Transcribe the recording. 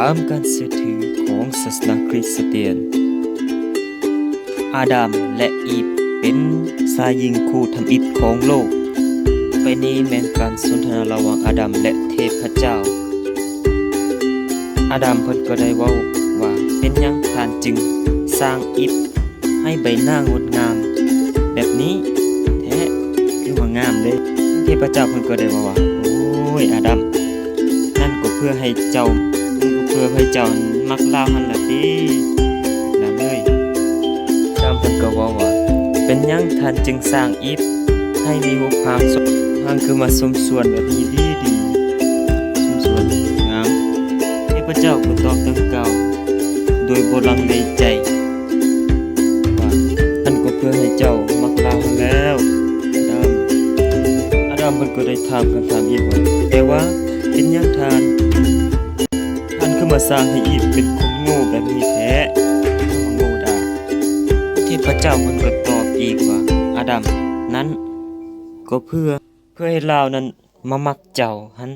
ຕາມການເຊື່ອຖືຂອງສາສະໜາຄຣິສຕຽນ, ອາດາມ ແລະ ອີບ ເປັນຊາຍຍິງຄູ່ທຳອິດຂອງໂລກ. ໄປນີ້ແມ່ນການສົນທະນາລະຫວ່າງອາດາມ ແລະ ເທບພະເຈົ້າ. ອາດາມເພິ່ນກໍໄດ້ເວົ້າວ່າ, ເປັນຫຍັງທ່ານຈຶ່ງສ້າງອີບ ໃຫ້ໃບໜ້າງົດງາມແບບນີ້ແທ້ ຄືວ່າງາມເດ້. ເທບພະເຈົ້າເພິ່ນກໍໄດ້ເວົ້າວ່າ, ໂອ້ຍ ອາດາມ, ນັ້ນກໍເພື່ອໃຫ້ເຈົ້າ, ນັ້ນກໍເພື່ອໃຫ້ເຈົ້າມັກລາວຫັ້ນລະຕິ ຫຼານເອີຍ. ອາດາມເພິ່ນກໍເວົ້າວ່າ, ເປັນຫຍັງທ່ານຈຶ່ງສ້າງອີບໃຫ້ມີຮູບຮ່າງ, ຮ່າງຄືມາສົມສ່ວນແບບນີ້ດີໆ, ສົມສ່ວນງາມ? ເທບພະເຈົ້າກໍຕອບດັ່ງກ່າວໂດຍບໍ່ລັງເລໃຈ ວ່າ, ນັ້ນກໍເພື່ອໃຫ້ເຈົ້າມັກລາວຫັ້ນແລ້ວ ອາດາມ. ອາດາມເພິ່ນກໍໄດ້ຖາມຄຳຖາມອີກວ່າ, ແຕ່ວ່າເປັນຫຍັງທ່ານ, ທ່ານຄືມາສ້າງໃຫ້ອີບເປັນຄົນໂງ່ແບບນີ້ແທ້? ໂງ່ດາ. ເທບພະເຈົ້າເພິ່ນກໍຕອບອີກວ່າ, ອາດາມ, ນັ້ນກໍເພື່ອ, ເພື່ອໃຫ້ລາວນັ້ນມາມັກເຈົ້າຫັ້ນ.